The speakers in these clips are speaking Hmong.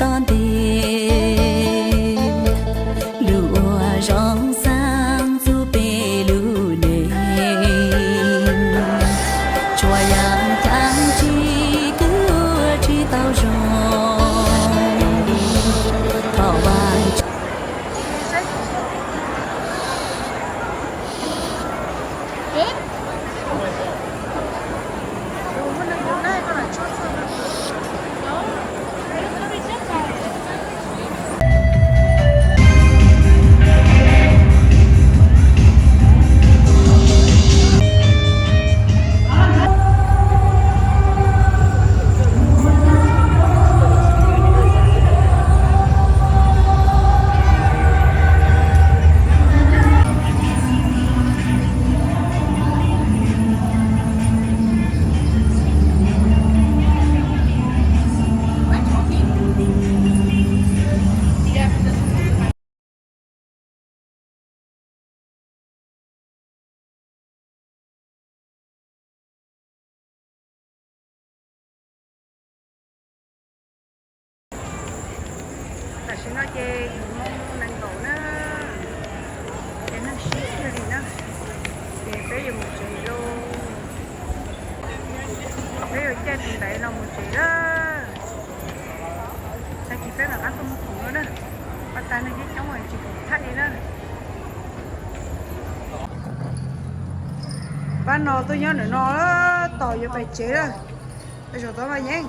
Ntev lub uas zoo xav txug peb lub neej, tsuas yog caij tsis twb ua tsis tau zoo. Thov Vajtswv. Tam sim no ces yim moo nees nkaum na, ces neeg sib kiag li na, ces peb yuav mus tsev lauj. Peb yuav caij tus ntaiv no mus tsev lawm. Tag kis peb mam rov qab tuaj mus khoom no na. Pab tag neeg coob coob tsis khoom thaij li na. Pab no tuaj nyob ntawm no, tos yuav pais tsev lawm. Peb zaum tod mas yeej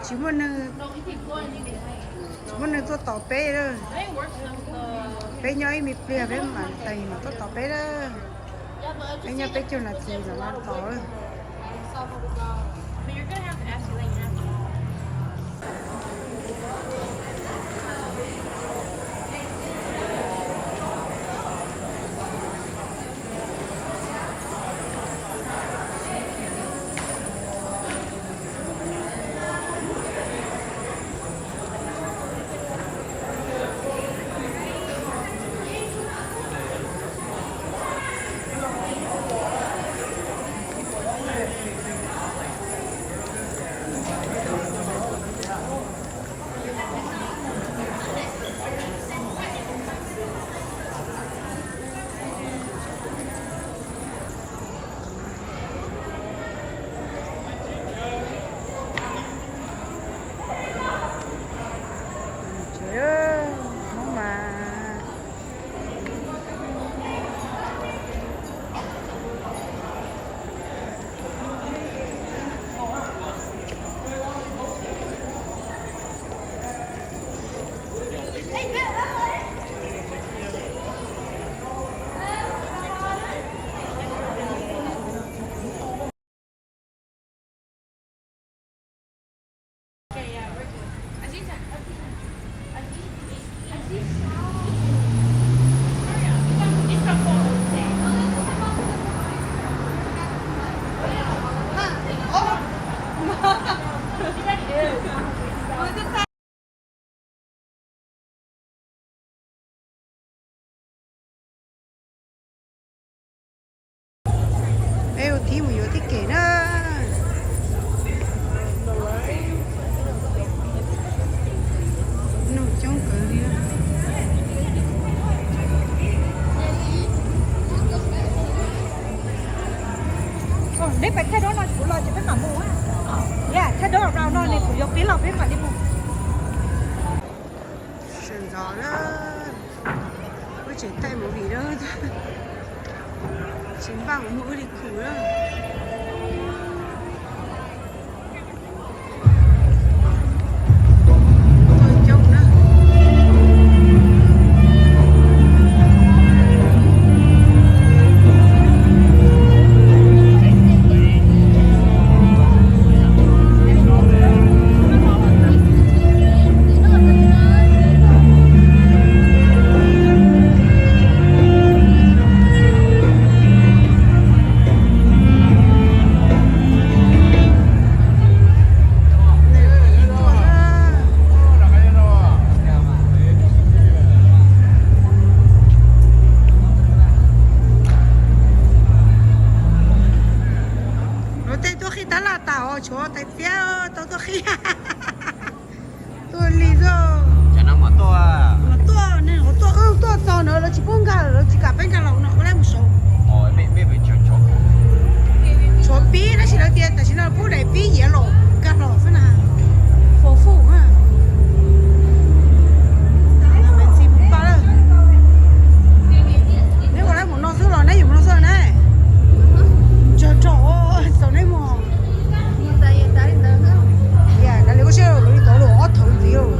tsis muaj neeg, tsis muaj neeg tuaj tos peb lawm. Peb nyob ib me pliag peb mam teem mam tuaj tos peb lawm. Peb nyob peb caug nas this mam los tos lawm. Tsev Hmoob mas. Peb ua tib mus yuav tib kem na. Nuj coob kawg li. Neb pais thaij duab no kuv los ces peb mam mus. Thaij duab rau no ne kuv yuav peb los peb mam li mus. Sawv ntxov na, wb tseem thaij movie na, tsis npaj mus muag wb li khum na. Luag tej tuaj qhib tab laj tas os, tshuav tais tiab tau tuaj qhib. Li, tuaj, tuaj txog no lawv tsis pub nkag lawm, lawv tsis kam peb nkag los no, koj lab mus saud. Tshuav pib tab sis lawv tias tam sim no pub daim pib yiav los nkag los xwb na. Fo fuj na. Ntxim pab lawm. Neb ua lab mus no xwb los neb yuav mus no xwb na? Tsog rog xaum neb mus. Kav liam koj siab, lawv li tod los ob thawv ntxiv los.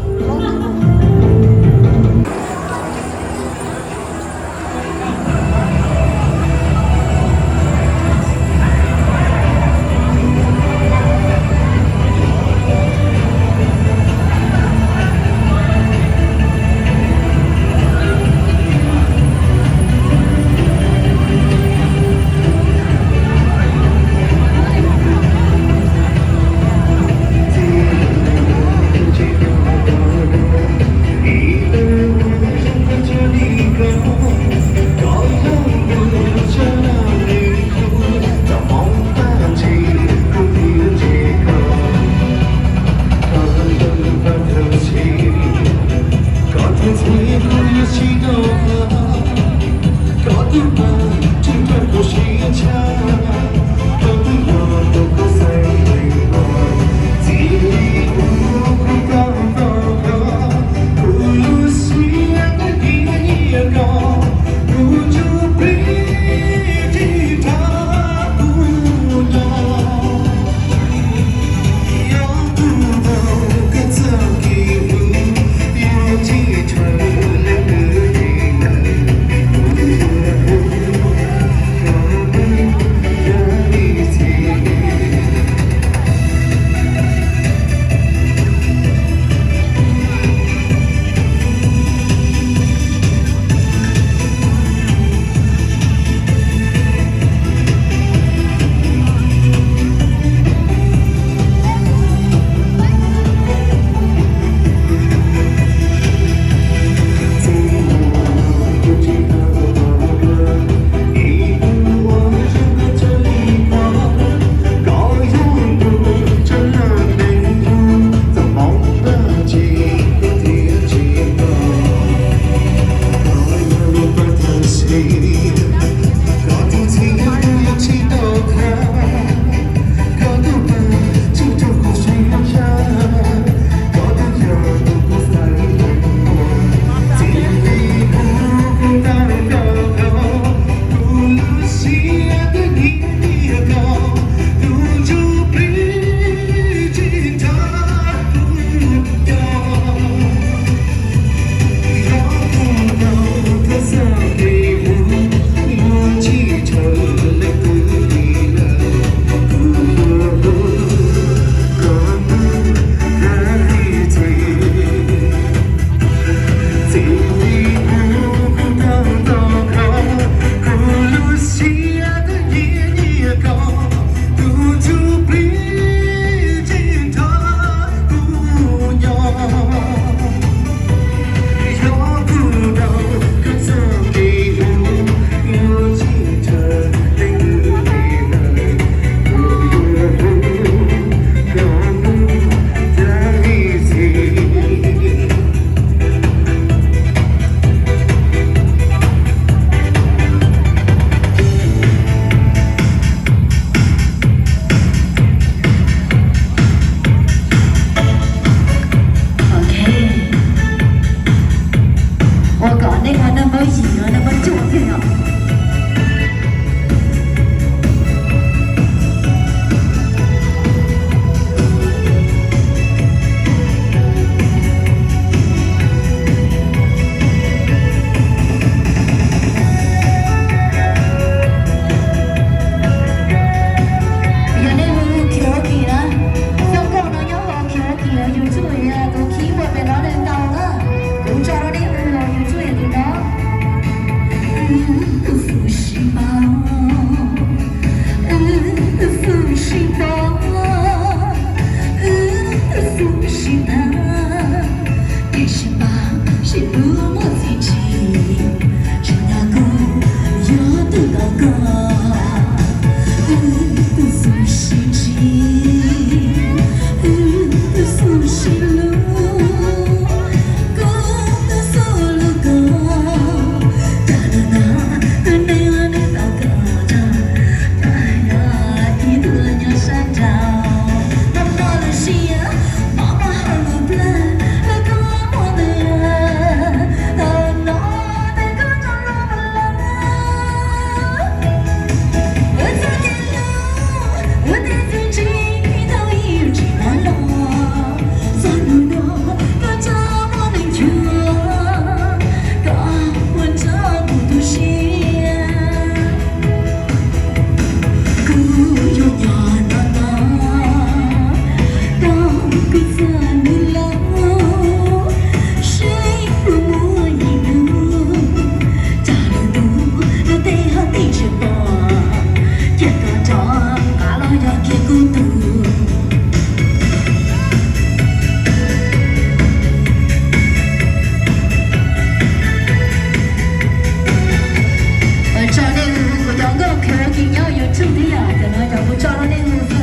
Ok, ua kom nej npawb yim no npawb cuaj thiab no. Yog nej hu karaoke na, xyoo no nyob hauv karaoke, yus tsuj tus keyboard pem no nws tau na. Kuv tso rau nej hu los yus tsuj tus no. Wb twb xub sib npab, wb twb xub sib npab, wb twb xub sib npab, tiam sis npab sib hlub muaj txiaj ntsig, tsuas yog kuv yog tus tau koj. Wb twb xub sib ntsib, wb twb xub sib hlub, Rov qab los yog kiag kuv tus. Tso nej hu kuv cov nkauj khav ua kis nyob YouTube thiab yom, cov no cov kuv tso rau nej hu xwb.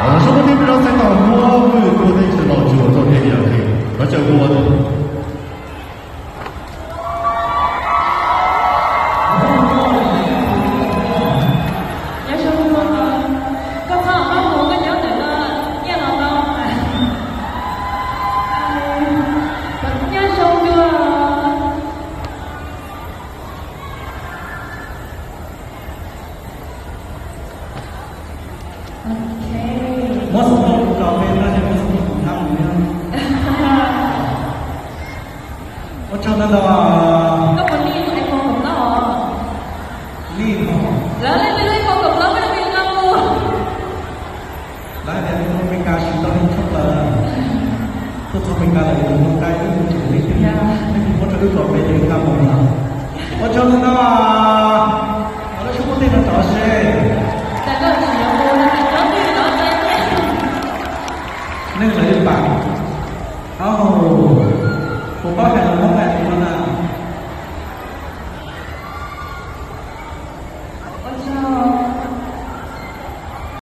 Sab koj tib rov txhais tos muab hwj tua tej chaw los tsuas rau tej yam qis los tsaws ua. Nyob zoo, koj txhob mab mus, koj nyob ntawm no nyiaj los tau. Nyob zoo dua. Muab xov tooj los pe tag ces muab xov tooj tus thab mus. Ua tsaug ntau ntau.